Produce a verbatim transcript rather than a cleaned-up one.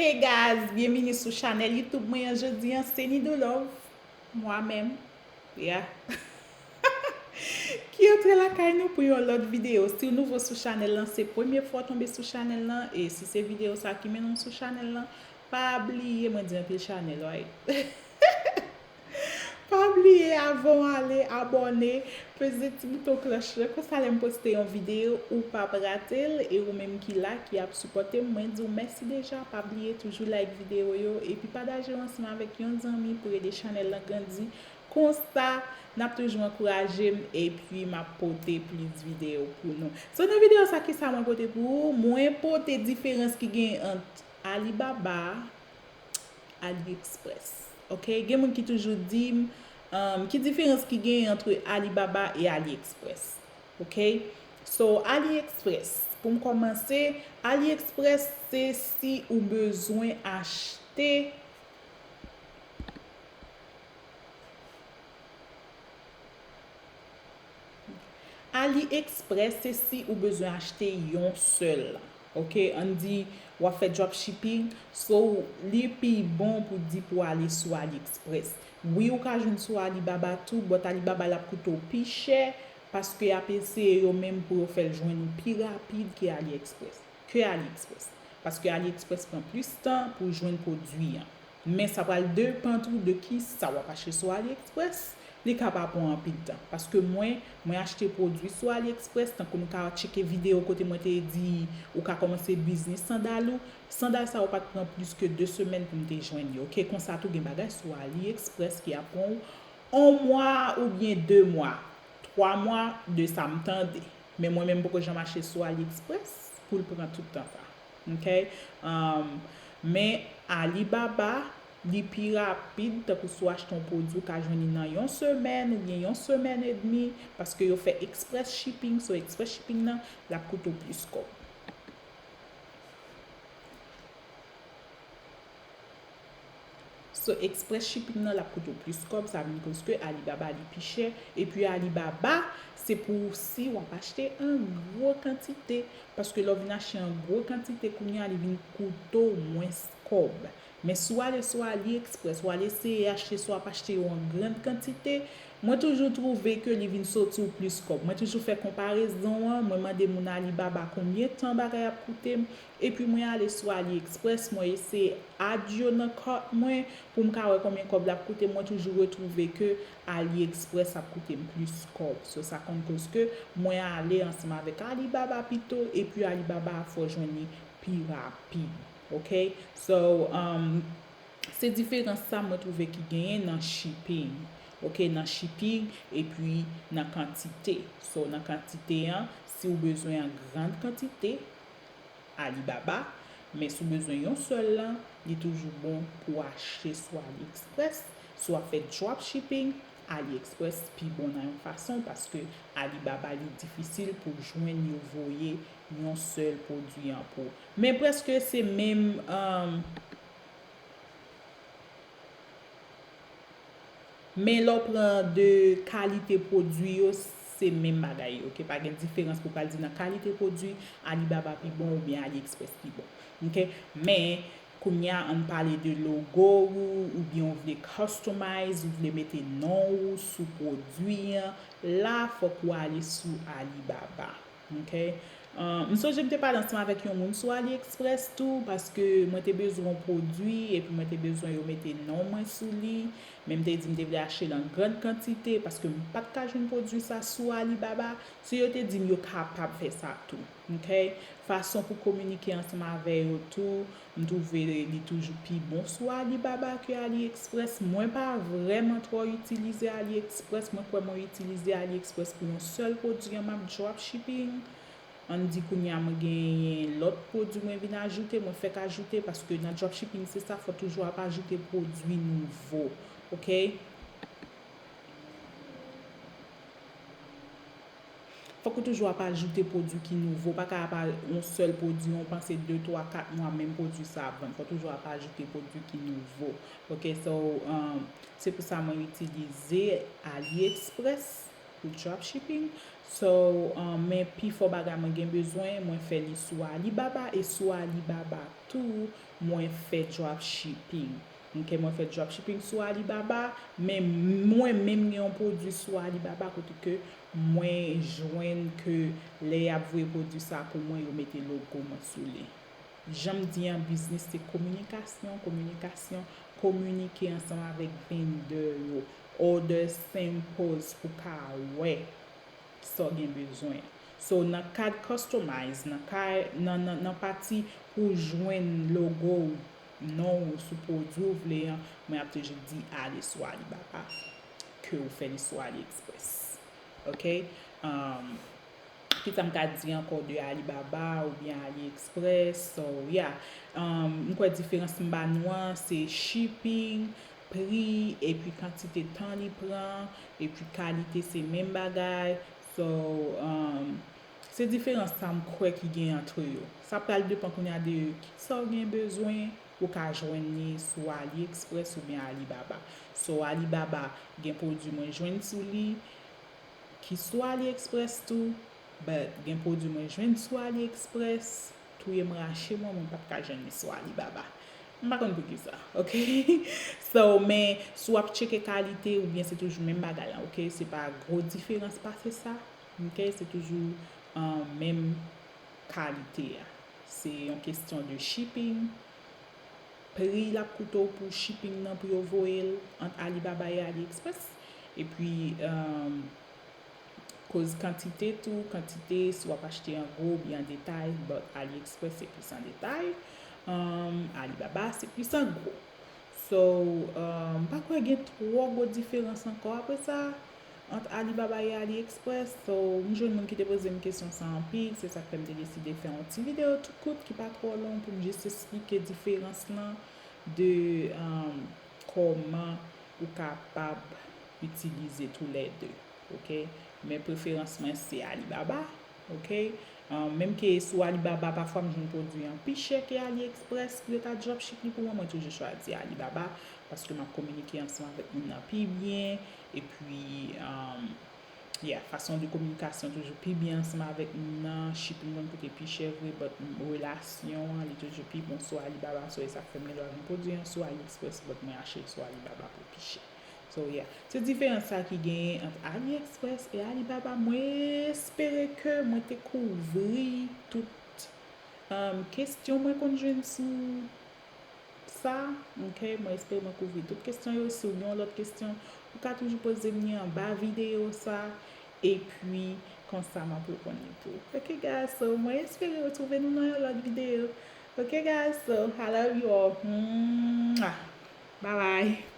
Hey guys, byenvini sou chanèl YouTube mwen an. Jodi an, se Nidou Love, mwa menm, yeah, ki antre lakay nou pou yon lòt videyo. Si w nouvo sou chanèl lan, se premye fwa w tonbe sou chanèl lan, e si se videyo sa ki mennen w sou chanèl lan, pa bliye, mwen di anpil chanèl, right? Pa bliye, avan w ale, abòne, peze ti bouton klòch lan, konsa lè m poste yon videyo, ou p ap rate l, e ou menm ki la, ki ap sipòte m, mwen di w mèsi deja. Pa bliye toujou like videyo yo, epi pataje yo ansanm avèk yon zanmi pou ede chanèl lan grandi. Konsa, n ap toujou ankouraje m, epi m ap pote plis videyo pou nou. So, nan videyo sa, kisa mwen pote pou ou? Mwen pote diferans ki gen ant Alibaba, AliExpress. Ok? Gen moun ki toujou di m, um, ki diferans ki gen ant Alibaba e AliExpress. Ok? So, AliExpress, pou m kòmanse, AliExpress se si ou bezwen achte AliExpress se si ou bezwen achte yon sèl. Ok, ann di w ap fè dropshipping, so li pi bon pou di pou ale sou AliExpress. Wi, ou ka jwenn sou Alibaba tou, but Alibaba l ap koute w pi chè, paske y ap eseye yo menm pou yo fè l jwenn ou pi rapid ke AliExpress, ke AliExpress. Paske AliExpress pran plis tan pou jwenn pwodui an. Men sa pral depann tou de kisa w ap achte sou AliExpress. Li ka pa pran anpil tan. Paske mwen, mwen achte pwodui sou AliExpress, tankou nou ka tcheke videyo kote mwen te di ou ka kòmanse biznis sandal ou. Sandal sa yo pa t pran plis ke de semèn pou m te jwenn yo. Ok, konsa tou gen bagay sou AliExpress ki ap pran ou yon mwa oubyen de mwa, twa mwa de sa m tande. Men mwen menm m poko janm achte sou AliExpress pou l pran tout tan sa. Ok? Um, men Alibaba, li pi rapid, tankou si w achte yon pwodui, ou ka jwenn li nan yon semèn oubyen yon semèn edmi, paske yo fè express shipping, so express shipping nan, l ap koute w plis kòb. So, express shipping nan, l ap koute w plis kòb, sa vin koz ke Alibaba li pi chè. Epi Alibaba, se pou si w ap achte an gwo kantite. Paske lè w vin achte an gwo kantite, kounye a li vin koute w mwens kòb. Men si w ale sou AliExpress, w al eseye achte, si w ap achte yo an grann kantite, mwen toujou twouve ke li vin soti w plis kòb. Mwen toujou fè konparezon an, mwen mande moun Alibaba konbyen tan bagay ap koute m, epi mwen ale sou AliExpress, mwen eseye add yo nan cart mwen pou m ka wè konbyen kòb l ap koute m. Mwen toujou retwouve ke AliExpress ap koute m plis kòb. So, sa konn koz ke mwen ale ansanm avèk Alibaba pito, epi Alibaba a fè w jwenn li pi rapid. Ok? So, um, se diferans sa mwen twouve ki genyen nan shipping. Ok, nan shipping epi nan kantite. So, nan kantite an, si w bezwen an grann kantite, Alibaba, men si w bezwen yon sèl lan, li toujou bon pou w achte sou AliExpress. Si w ap fè dropshipping, AliExpress pi bon nan yon fason, paske Alibaba li difisil pou jwenn yo voye yon sèl pwodui an pou ou. Men prèske se menm, um, Men lè w pran de kalite pwodui yo, se menm bagay yo. Ok, pa gen diferans pou w pral di nan kalite pwodui, Alibaba pi bon oubyen AliExpress pi bon. Ok, men kounye a, ann pale de logo ou, oubyen w vle customize, ou vle mete non ou sou pwodui an, la fòk ou ale sou Alibaba. Ok. Uh, m sonje m te pale ansanm avèk yon moun sou AliExpress tou, paske mwen te bezwen yon pwodui, epi mwen te bezwen yo mete non mwen sou li, men m te di m te vle achte l an grann kantite, paske m pa t ka jwenn pwodui sa sou Alibaba. So yo te di m yo kapab fè sa tou. Ok. Fason pou kominike ansanm avè yo tou, m twouve li toujou pi bon sou Alibaba ke AliExpress. Mwen pa vrèman twò itilize AliExpress. Mwen kwè mwen itilize AliExpress pou yon sèl pwodui an, m ap dropshipping. Ann di kounye a mwen genyen lòt pwodui mwen vin ajoute, mwen fèk ajoute, paske nan dropshipping se sa, fò toujou ap ajoute pwodui nouvo. Ok? Fòk ou toujou ap ajoute pwodui ki nouvo. Pa ka ap a-, yon sèl pwodui, ou panse de, twa, kat mwa, menm pwodui sa ap vann. Fò toujou ap ajoute pwodui ki nouvo. Ok, so, um, se pou sa mwen itilize AliExpress. pou dropshipping. So, um, men pifò bagay mwen gen bezwen, mwen fè li sou Alibaba, e sou Alibaba tou, mwen fè dropshipping. Ok, mwen fè dropshipping sou Alibaba, men mwen menm gen yon pwodui sou Alibaba kote ke mwen jwenn ke lè y ap voye pwodui sa pou mwen, yo mete logo mwen sou li. Jan m di an, biznis se kominikasyon, kominikasyon, kominike ansanm avèk vendè yo. Order samples pou ka wè sa w gen bezwen. So, nan kad customize, nan, ka, nan, nan, nan pati pou jwenn logo w, non w sou pwodui w vle an, mwen ap toujou di ale sou Alibaba ke w fè li sou AliExpress. Ok? Um, Kisa m ka di ankò de Alibaba oubyen AliExpress? So, yeah. Um, m kwè diferans m ba nou an, se shipping, pri, epi kantite tan li pran, epi kalite se menm bagay. So, um, se diferans sa m kwè ki gen antre yo. Sa pral depann kounye a de kisa w gen bezwen, ou ka jwenn li sou AliExpress oubyen Alibaba. So, Alibaba gen pwodui mwen jwenn sou li, ki sou AliExpress tou, but gen pwodui mwen jwenn sou AliExpress, touye m rache mwen, mwen pa t ka jwenn li sou Alibaba. M pa konn poukisa, ok? So, men, si w ap tcheke kalite, oubyen se toujou menm bagay la, ok? Se pa gwo diferans pase sa, ok? Se toujou, um, menm kalite a. Se yon kesyon de shipping, pri l ap koute w pou shipping nan pou yo voye l ant Alibaba e AliExpress. Epi, um, koz kantite tou, kantite, si w ap achte an gwo oubyen an detay, but AliExpress se plis an detay. Um, Alibaba se plis an gwo. So, um, m pa kwè gen twò gwo diferans ankò apre sa ant Alibaba e AliExpress. So, m jwenn moun ki te poze m kesyon sa anpil, se sa k fè m te deside fè yon ti videyo tou kout ki pa twò long pou m jis esplike diferans lan de, um, kòman ou kapab itilize toulède, ok? Men preferans mwen se Alibaba, ok? Um, menm ke sou Alibaba, pafwa m jwenn pwodui an pi chè ke AliExpress pou yo ta dropship li pou mwen, mwen toujou chwazi Alibaba paske m ap kominike ansanm avèk moun nan pi byen, epi, um, yeah, fason de kominikasyon toujou pi byen ansanm avèk moun nan, shipping konn koute pi chè vre, but relasyon an, li toujou pi bon sou Alibaba, so e sa k fè m gen dwa jwenn pwodui an sou AliExpress, but mwen achte l sou Alibaba pou pi chè. So, yeah. Se diferans sa ki genyen ant AliExpress e Alibaba. Mwen espere ke mwen te kouvri tout, um, kesyon mwen konn jwenn sou sa. Ok, mwen espere mwen kouvri tout kesyon yo. Si w gen yon lòt kesyon, ou ka toujou poze m li anba videyo sa. Epi, konsa m ap reponn li tou. Ok, guys, so mwen espere retwouve nou nan yon lòt videyo. Ok, guys, so I love you all. Mwah. Bye bye.